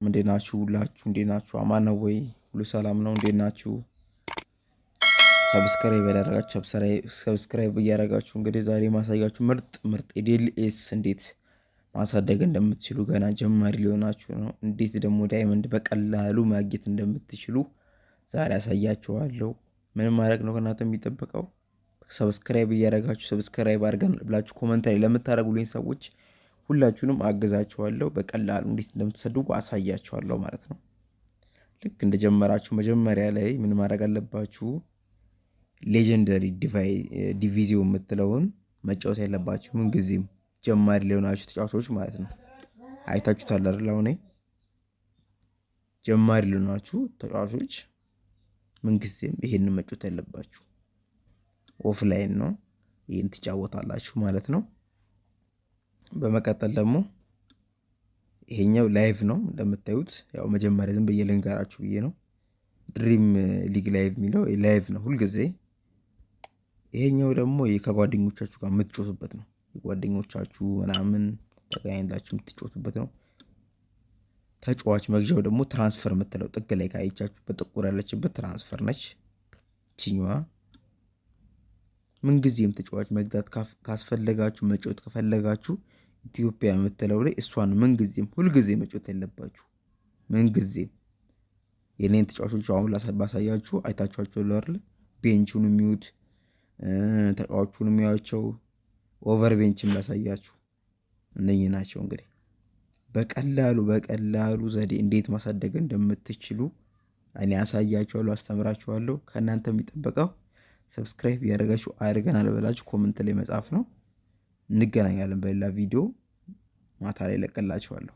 እንዴት ናችሁ? ሁላችሁ እንዴት ናችሁ? አማን ነው ወይ? ሁሉ ሰላም ነው? እንዴት ናችሁ? Subscribe ያላደረጋችሁ subscribe እያደረጋችሁ፣ እንግዲህ ዛሬ ማሳያችሁ ምርጥ ምርጥ የ DLS እንዴት ማሳደግ እንደምትችሉ፣ ገና ጀማሪ ሊሆናችሁ ነው። እንዴት ደግሞ diamond በቀላሉ ማግኘት እንደምትችሉ ዛሬ አሳያችኋለሁ። ምን ማድረግ ነው ከእናንተ የሚጠበቀው? Subscribe እያደረጋችሁ፣ subscribe አድርገን ብላችሁ comment ላይ ለምታደርጉልኝ ሰዎች ሁላችሁንም አግዛችኋለሁ። በቀላሉ እንዴት እንደምታሳድጉ አሳያችኋለሁ ማለት ነው። ልክ እንደጀመራችሁ መጀመሪያ ላይ ምን ማድረግ አለባችሁ? Legendary Division የምትለውን መጫወት ያለባችሁ ምንጊዜም ጀማሪ ሊሆናችሁ ተጫዋቾች ማለት ነው። አይታችሁታል አይደል? አሁን ጀማሪ ሊሆናችሁ ተጫዋቾች ምንጊዜም ይሄንን መጫወት ያለባችሁ offline ነው። ይህን ትጫወታላችሁ ማለት ነው። በመቀጠል ደግሞ ይሄኛው live ነው እንደምታዩት። ያው መጀመሪያ ዝም ብዬ ልንገራችሁ ብዬ ነው። Dream League Live የሚለው live ነው ሁልጊዜ። ይሄኛው ደግሞ ከጓደኞቻችሁ ጋር የምትጫወቱበት ነው። የጓደኞቻችሁ ምናምን ተገናኝታችሁ የምትጫወቱበት ነው። ተጫዋች መግዣው ደግሞ transfer የምትለው ጥግ ላይ ካየቻችሁ በጥቁር ያለችበት transfer ነች ችኛዋ። ምንጊዜም ተጫዋች መግዛት ካስፈለጋችሁ፣ መጫወት ከፈለጋችሁ ኢትዮጵያ የምትለው ላይ እሷን ምንጊዜም ሁልጊዜ መጫወት ያለባችሁ። ምንጊዜም የኔን ተጫዋቾች አሁን ባሳያችሁ አይታችኋቸው አይደል? Bench ኡን የሚዩት፣ ተጫዋቹን የሚያቸው፣ over bench ም ላሳያችሁ፣ እነኚህ ናቸው። እንግዲህ በቀላሉ በቀላሉ ዘዴ እንዴት ማሳደግ እንደምትችሉ እኔ አሳያችኋለሁ፣ አስተምራችኋለሁ። ከእናንተ የሚጠበቀው subscribe እያደረጋችሁ አድርገናል ብላችሁ comment ላይ መጻፍ ነው። እንገናኛለን በሌላ ቪዲዮ፣ ማታ ላይ እለቅላችኋለሁ።